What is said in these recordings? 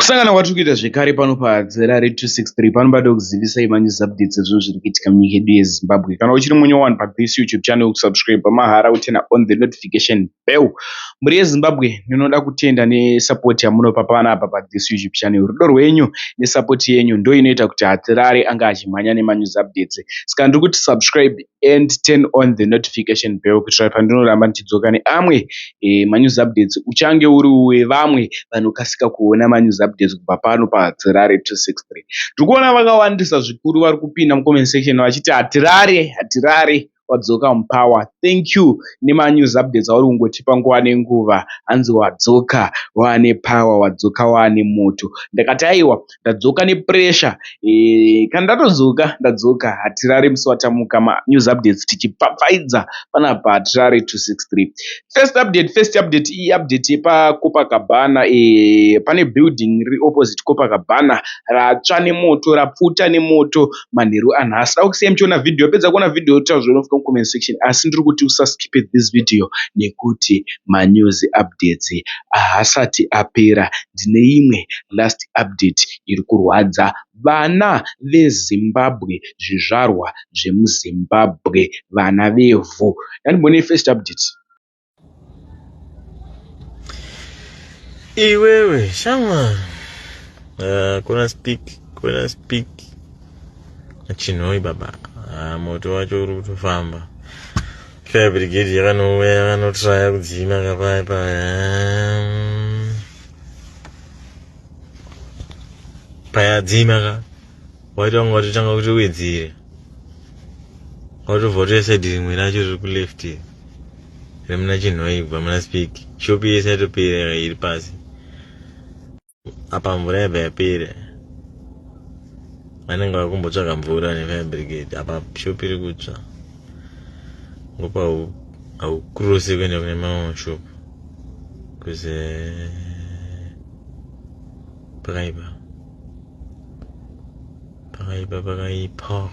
Kusangana kwatiri kuita zvekare pano paHadzirare 263 pano pade kuzivisai manews updates ezvinhu zviri kuitika munyika yedu yeZimbabwe. Kana uchiri munyowani pathis YouTube channel kusubscribe mahara uturn on the notification bell. Mhuri yeZimbabwe ndinoda kutenda nesupport yamunopa panapa pathis YouTube channel. Rudo rwenyu nesupport yenyu ndo inoita kuti Hatirare ange achimhanya nemanews updates. Saka ndiri kuti subscribe and turn on the notification bell kuitira pandinoramba ndichidzoka neamwe manews updates uchange uri wevamwe vanokasika kuona manews updates kubva pano paHatirare 263. Ndiri kuona vakawandisa zvikuru vari kupinda mucomment section vachiti Hatirare, Hatirare wadzoka mupower. Thank you nemanews updates auri kungotipa nguva nenguva. Hanzi wadzoka waane power, wadzoka waane moto. Ndakati aiwa ndadzoka nepressure kana ndatodzoka ndadzoka. Hatirare musi watamuka manews updates tichipfapfaidza panapa Hatirare 263. First update, first update iyi update yepaCopacabana. Pane building riri opposite Copacabana ratsva nemoto, rapfuta nemoto manheru anhasi. Da kusiya muchiona video, wapedza kuona video taura zvaunofika mucomment section, asi ndiri kuti usaskipe this video nekuti manews updates haasati apera. Ndine imwe last update iri kurwadza vana veZimbabwe, zvizvarwa zvemuZimbabwe, vana vevhu. Ngatimbonei first update. Iwewe shamwari, kuna speak, kuna speak chinhoi baba. Moto wacho uri kutofamba. Fire brigade yakanouya yakanotraya kudzima kapaya paya payadzima ka waita kunga watotanga kutowedzera, watobva watoya saidi rimwe racho riri kuleft remuna chinhoi kubva muna speak. Shopi yese yatopera iri pasi apa, mvura yabva yapera. Vanenge vakumbotsvaga mvura nefire brigade apa, shopi iri kutsva. Ngopa haukurose kuenda kune mamwe shop kuze pakaipa, pakaipa, pakaipa.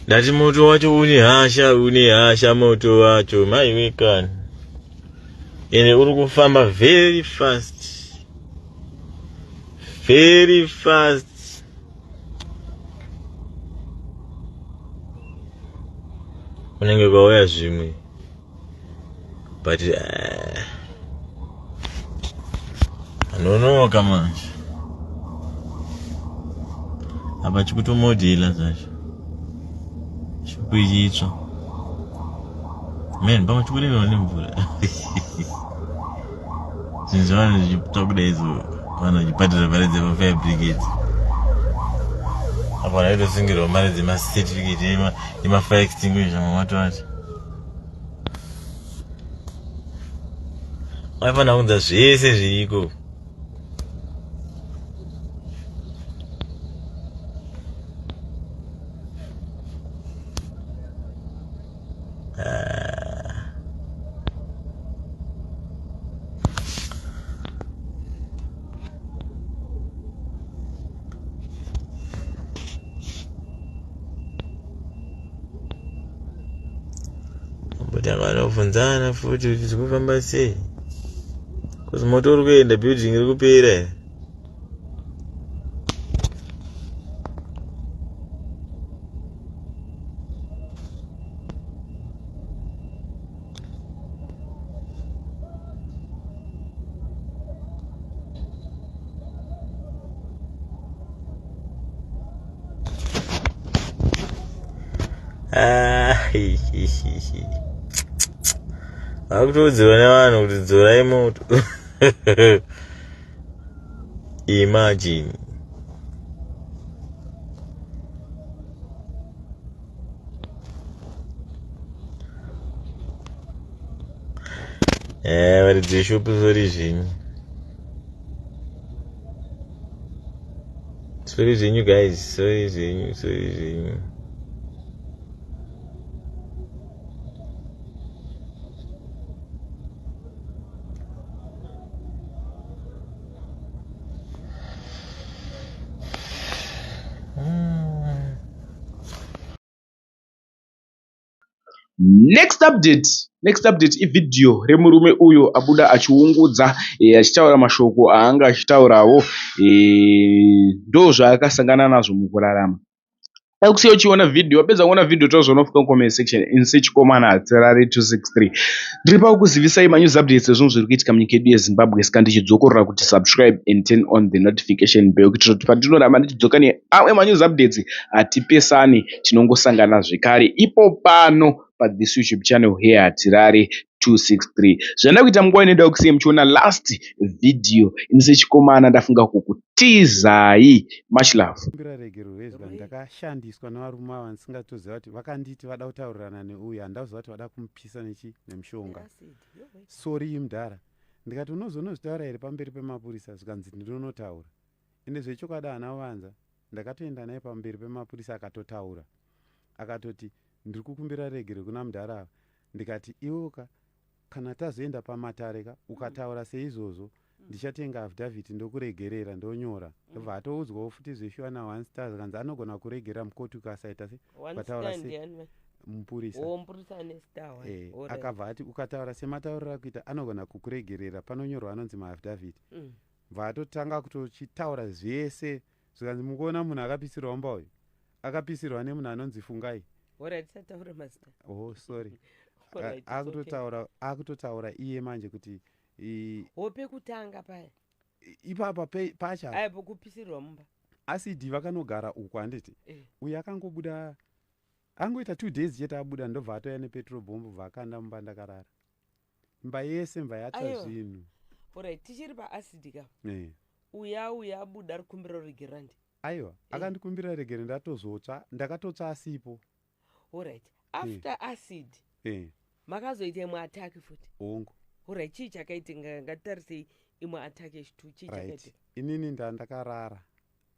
Ndati moto wacho une hasha, une hasha moto wacho maiwe kani, ende uri kufamba very fast, very fast. Unenge kwauya zvimwe but anonoka manje apa chikutomodhela zvacho chikuichitsva man, pamwe chikuremewa nemvura. Zvinhu zvavanhu zvichitsva kudai so vanhu vachibhadhara mari dzemafire brigade apa, vanhu vaitosungirwa mari dzemacertificate emafire extinguisher. Mamatowati vaifanira kunza zvese zviriko. Mbotanga vanobvunzana futi kuti zviri kufamba sei, kuzi moto uri kuenda, building iri kupera here? Ah. Vakutoudzirwa nevanhu kuti dzorai moto. Imagine. Eh, varidzi veshopu sori zvenyu. Sorry zvenyu guys, sorry zvenyu, sorry zvenyu. Next update, next update ivhidhiyo remurume uyo abuda achiungudza achitaura mashoko aanga achitaurawo ndozvaakasangana nazvo mukurarama. Ndakusiya uchiona vhidhiyo, wapedza kuona vhidhiyo tozoona fuka comment section in search komana Hatirare 263. Ndiri pakukuzivisai manews updates ezvinhu zviri kuitika munyika yedu yeZimbabwe saka ndichidzokorora kuti subscribe and turn on the notification bell kuitira kuti pandinoramba ndichidzoka neamwe manews updates hatipesani tinongosangana zvekare ipo pano pathis YouTube channel here Hatirare 263. Zvandava kuita munguva ino ndakusiya kusiya muchiona last video ini sechikomana ndafunga kukutizai. Much love. Kumbira regero rezwa ndakashandiswa nevarume ava ndisingatoziva kuti vakanditi vada kutaurirana neuyu handauziva kuti vada kumupisa nechi nemushonga sori mudhara ndikati unozonozvitaura here pamberi pemapurisa zvikanzi ndinonotaura ende zvechokwadi haana kuvanza ndakatoenda naye pamberi pemapurisa akatotaura akatoti ndiri kukumbira regero kuna mudhara ava ndikati iwoka kana tazoenda pamatare ka ukataura seizvozvo ndichatenga affidavit ndokuregerera ndonyora ndobva atoudzwawo futi zveshuwa na one star zvikanzi anogona kuregera mukoti ukasaita se ukataura se mupurisa eh, akabva ati ukataura sematauriro akuita anogona kukuregerera panonyorwa anonzi maaffidavit mm. bva atotanga kutochitaura zvese zvikanzi mukuona munhu akapisirwa mumba uyu akapisirwa nemunhu anonzi fungai oh sorry akutotaura akutotaura iye manje kuti hope kutanga paya ipapa pacha aipo kupisirwa mumba asidi vakanogara uku handiti eh. uyu akangobuda angoita two days chete abuda ndobva atouya nepetrol bomb bva akanda mumba ndakarara imba yese mva yatsva zvinhu orit tichiri paasidi ka eh. uya uya abuda ari kukumbira regero randi aiwa eh. akandikumbira regero ndatozotsva ndakatotsva asipo Alright. After mm. acid. Eh. Makazoita imwe attack futi. Hongu. Alright, chii chakaitika ngatitarisei imwe attack yechitu chii right. chakaitika? Inini ndandakarara.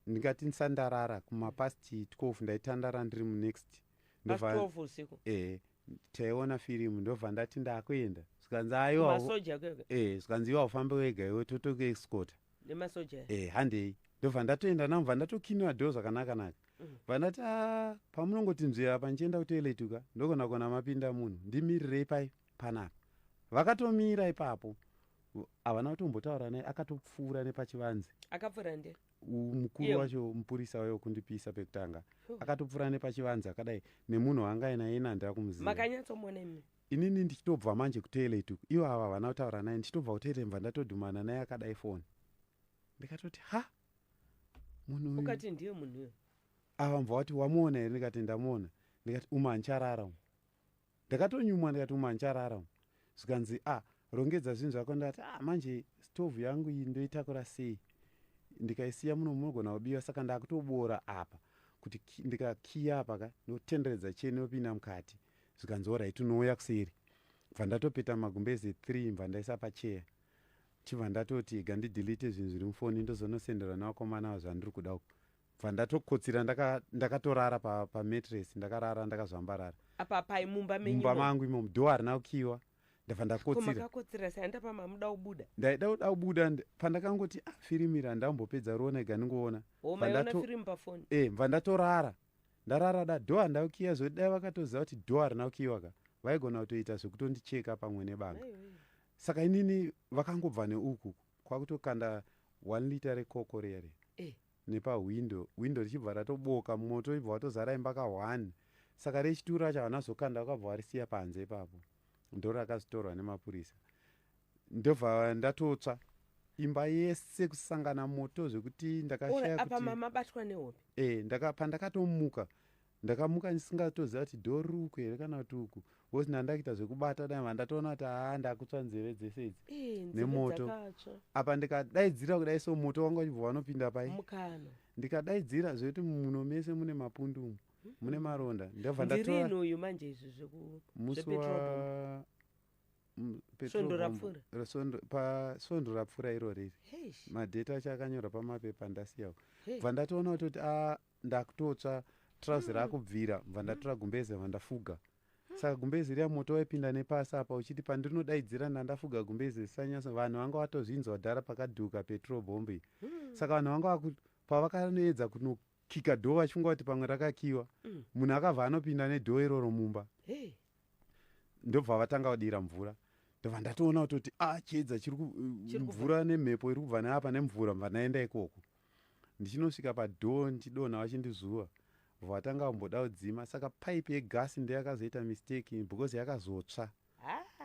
Ndingati ndisandarara kuma past 12 ndaitandara ndiri mu next. Ndobva 12 usiku. Eh. Taiona firimu ndobva ndati ndakuenda. Zvikanzi aiwa. Masoja kwega. Eh, zvikanzi iwe ufambe wega iwe totokuescorta. Nemasoja. Eh, handei. Ndobva ndatoenda navo ndatokinwa door zvakanaka naka. Mm. Vandati ah, pamunongoti nzvera apa ndichienda kutoilet uka ndogona kuona mapinda munhu ndimirirei pai panapa. Vakatomira ipapo havana kutombotaura naye akatopfuura nepachivanze. Akapfuura ndiye? Mukuru wacho mupurisa wayo kundipisa pekutanga akatopfuura nepachivanze akadai nemunhu waanga ainaye ini handina kumuziva. Makanyatsomuona imi? Inini ndichitobva manje kutoilet uku ivo ava havana kutaura naye ndichitobva kutoilet mva ndatodhumana naye akadai foni ndikatoti ha munhu uyu ukati ndiye munhu uyu ava mva wati wamuona here ndikati ndamuona ndikati umu handicharara umu ndakatonyumwa ndikati umu handicharara umu zvikanzi a ah, rongedza zvinhu zvako ndikati a ah, manje stovhu yangu iyi ndoitakura sei ndikaisiya muno munogona kubiwa saka ndakutoboora apa kuti ndikakiya apa ka ndotenderedza cheni yopinda mukati zvikanzi orit unouya kuseri bva ndatopeta magumbeze 3 mva ndaisa pacheya Chibva ndatoti ega ndidelete zvinhu zviri mufoni ndozonosendera nevakomana ava zvandiri kuda uku. Bva ndatokotsira ndakatorara pa, pa mattress ndakarara ndakazvambarara. Apa pai mumba menyu? Mumba mangu imomo door harina kukiwa. Ndabva ndakotsira. Makakotsira sei handapa mamuda kubuda? Ndaida kuda kubuda pandakangoti ah firimu iri handambopedza riona ega ndingoona. Oh, maiona firimu pafoni? Eh, bva ndatorara. Ndarara da door handina kukiya zvekuti dai vakatoziva kuti door harina kukiyiwa ka vaigona kutoita zvekutondicheka pamwe nebanga. Saka inini vakangobva neuku kwakutokanda one liter rekoko riya riya eh. nepahwindo windo richibva ratoboka moto ibva watozara imba ka one saka rechituru racho havana zokanda vakabva varisiya panze ipapo ndorakazotorwa nemapurisa ndobva ndatotsva imba yese kusangana moto zvekuti ndakashaya kuti apa mamabatwa nehope eh ndaka pandakatomuka Ndakamuka ndisingatoziva kuti door riri uku here kana kuti uku, because ndandakuita zvekubata dai vandatoona kuti haa, ndakutsva nzeve dzese idzi Nzeve nemoto. dzakatsva. Apa ndikadaidzira kudai so, moto wanga uchibva wanopinda pai. Mukana. Ndikadaidzira zvekuti muno mese mune mapundu umu, mune maronda. Ndabva ndatora Ndirini uyu manje izvi musi zvepetrol bomb? wa petrol Svondo bomb. rapfuura? Pasvondo rapfuura irori. Heish, Madheti acho akanyorwa pamapepa, ndasiyawo. Hey. Bva ndatoona kutoti a, ndakutotsva, trauzi rakubvira. Bva ndatora gumbeze, bva ndafuga. Saka gumbeze riya moto waipinda nepasi apa uchiti pandinodaidzira ndandafuga gumbeze risanyasa. Vanhu vanga vatozvinzwa dhara pakadhuka petrol bomb iyi. Saka vanhu vanga pavakanoedza kunokika door vachifunga kuti pamwe rakakiwa, munhu akabva anopinda nedoor iroro mumba. Hey. Ndobva vatanga kudira mvura. Ndobva ndatoona kutoti a, chiedza chiri Chiri kubva. mvura nemhepo iri kubva neapa nemvura. Bva ndaenda ikoko, ndichinosvika padoor, ndichidonha, vachindizuva. Bva vatanga kumboda kudzima. Saka paipi yegasi ndeyakazoita mistake because yakazotsva.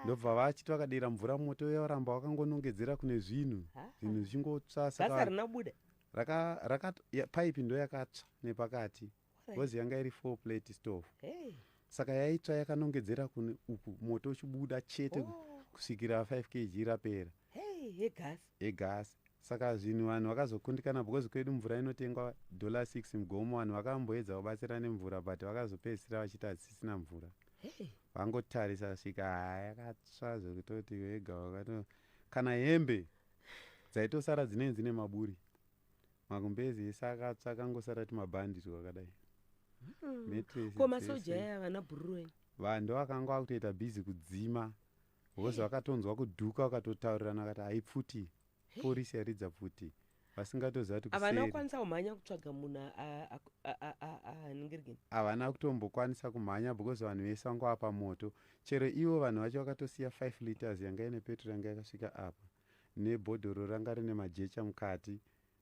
Ndobva vachiti vakadira mvura, moto yoramba wakangonongedzera kune zvinhu, zvinhu zvichingotsva. Gasi Saka harina kubuda? Paipi ndo yakatsva nepakati because yanga iri four plate stove. Hey. Saka yaitsva yakanongedzera kune uku, moto uchibuda chete kusvikira 5 kg rapera. Hey, yegasi. Yegasi. Saka zvinhu vanhu vakazokundikana because kwedu mvura inotengwa $6 mugomo. Vanhu vakamboedza kubatsira nemvura, but vakazopedzisira vachiti hatisisina mvura. Hey. Vangotarisa svika, ha, yakatsva zvekutoti wega wakato kana hembe dzaitosara dzinenge dzine maburi. Makumbezi ese akatsva, akangosara timabhanditi wakadai. Mattress Ko masoja dzese. aya, vana bhururu enyu? Vanhu vakanga vakutoita busy kudzima because vakatonzwa kudhuka, vakatotaurirana vakati haipfuti, porisi yaridza pfuti, vasingatoziva kuti Havana kuseri. kukwanisa kumhanya kutsvaga munhu aningirigini? Havana kutombokwanisa kumhanya because vanhu vese vanga vapa moto. Chero ivo vanhu vacho vakatosiya 5 liters yanga ine petrol yanga yakasvika apa, nebhodhoro ranga rine majecha mukati.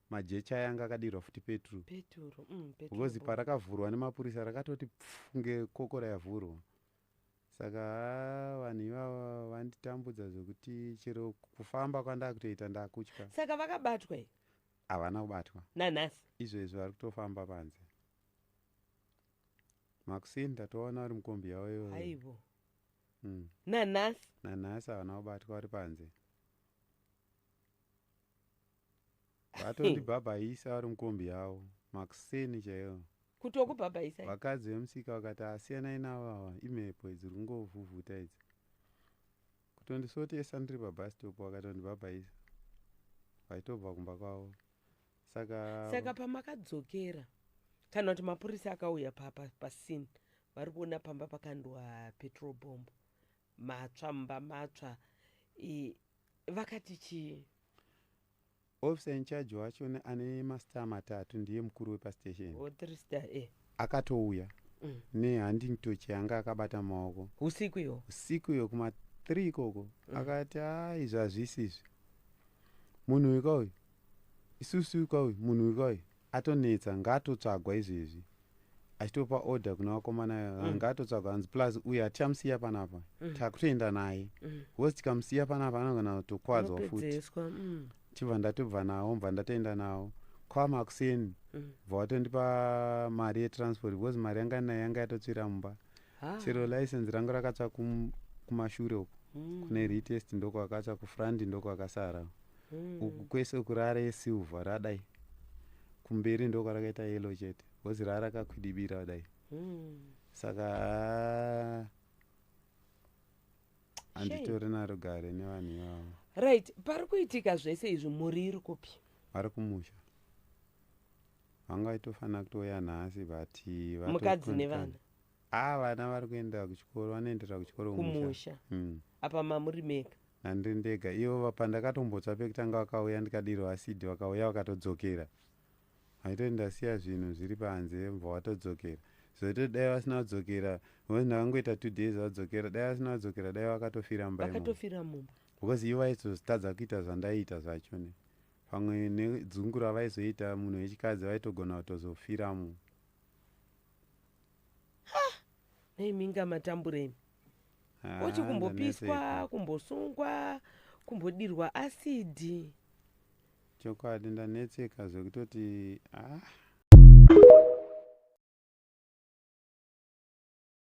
Majecha aya anga akadirwa futi petrol. Peturo, Because parakavhurwa nemapurisa rakatoti pfunge kokora yavhurwa. Saka haa, vanhu ivava vanditambudza zvekuti chero kufamba kwandakutoita ndakutya. Saka vakabatwa here? Havana kubatwa. Nanhasi? Izvezvi vari kutofamba panze. Makuseni ndatoona vari mukombi yavo iyoyo. Aivo. Nanhasi? Nanhasi havana kubatwa, vari panze. Vatondibhabhaisa vari mukombi yavo makuseni chaivo. Kuti okubhabhaisai? Vakadzi vemusika vakati asiyanai navo ava, imhepo idzi ri kungovhuvhuta idzi. Kutondisotesa ndiri pabus stop, vakatondibhabhaisa vaitobva kumba kwavo. Saka Saka pamakadzokera, kana kuti mapurisa akauya pascene, vari kuona pamba pakandwa petrol bomb, matsva mumba matsva, vakati chii? Officer in charge wacho ane mastar 3, ndiye mukuru wepastation. O, three star e. Akatouya nehunting torch yanga akabata maoko. Usiku iwo? Usiku iyo kuma3 ikoko. Akati, "A, izvi hazvisi izvi, munhu uyu kauyu, isusu kauyu, munhu uyu kauyu atonetsa, ngaatotsvagwa izvezvi." Achitopa order kuna vakomana, ngaatotsvagwa. Hanzi plus uyu hatichamusiya panapa, takutoenda naye because tikamusiya panapa anogona kutokwadzwa futi. Unopedzeswa. Chibva ndatobva nawo, bva ndatoenda nawo kwamakuseni. Bva watondipa mari yetransport because mari yanga nayo yanga yatotsvira mumba. Chero license rangu rakatsva kumashure uku. Kune retest ndokwakatsva, kufront ndokwakasara. Uku kwese kurare silver radai, kumberi ndokwarakaita yellow chete because rarakakwidibira kudai. Saka haa, handitori naro gare nevanhu ivavo. Right, pari kuitika zvese izvi, mhuri iri kupi? Vari kumusha, vanga vaitofanira kutouya nhasi, but Mukadzi nevana? A, vana vari kuenda kuchikoro, vanoendera kuchikoro kumusha. Kumusha. Apa mamuri mega? Nandiri ndega. Ivo pandakatombotsva pekutanga vakauya, ndikadirwa asidi, vakauya vakatodzokera. Vaitoti ndasiya zvinhu zviri panze, bva vatodzokera. Zvoitoti dai vasina kudzokera, because ndakangoita 2 days vadzokera, dai vasina kudzokera dai vakatofira mumba imomo. Vakatofira mumba. Because ivo vaizotadza kuita zvandaiita zvachone, pamwe nedzungu ravaizoita munhu wechikadzi vaitogona kutozofiramo. Neiminga matambureni. Ah, Oti kumbopiswa, ndanetseka. kumbosungwa, kumbodirwa asidi. Chokwadi ndanetseka zvekutoti ah.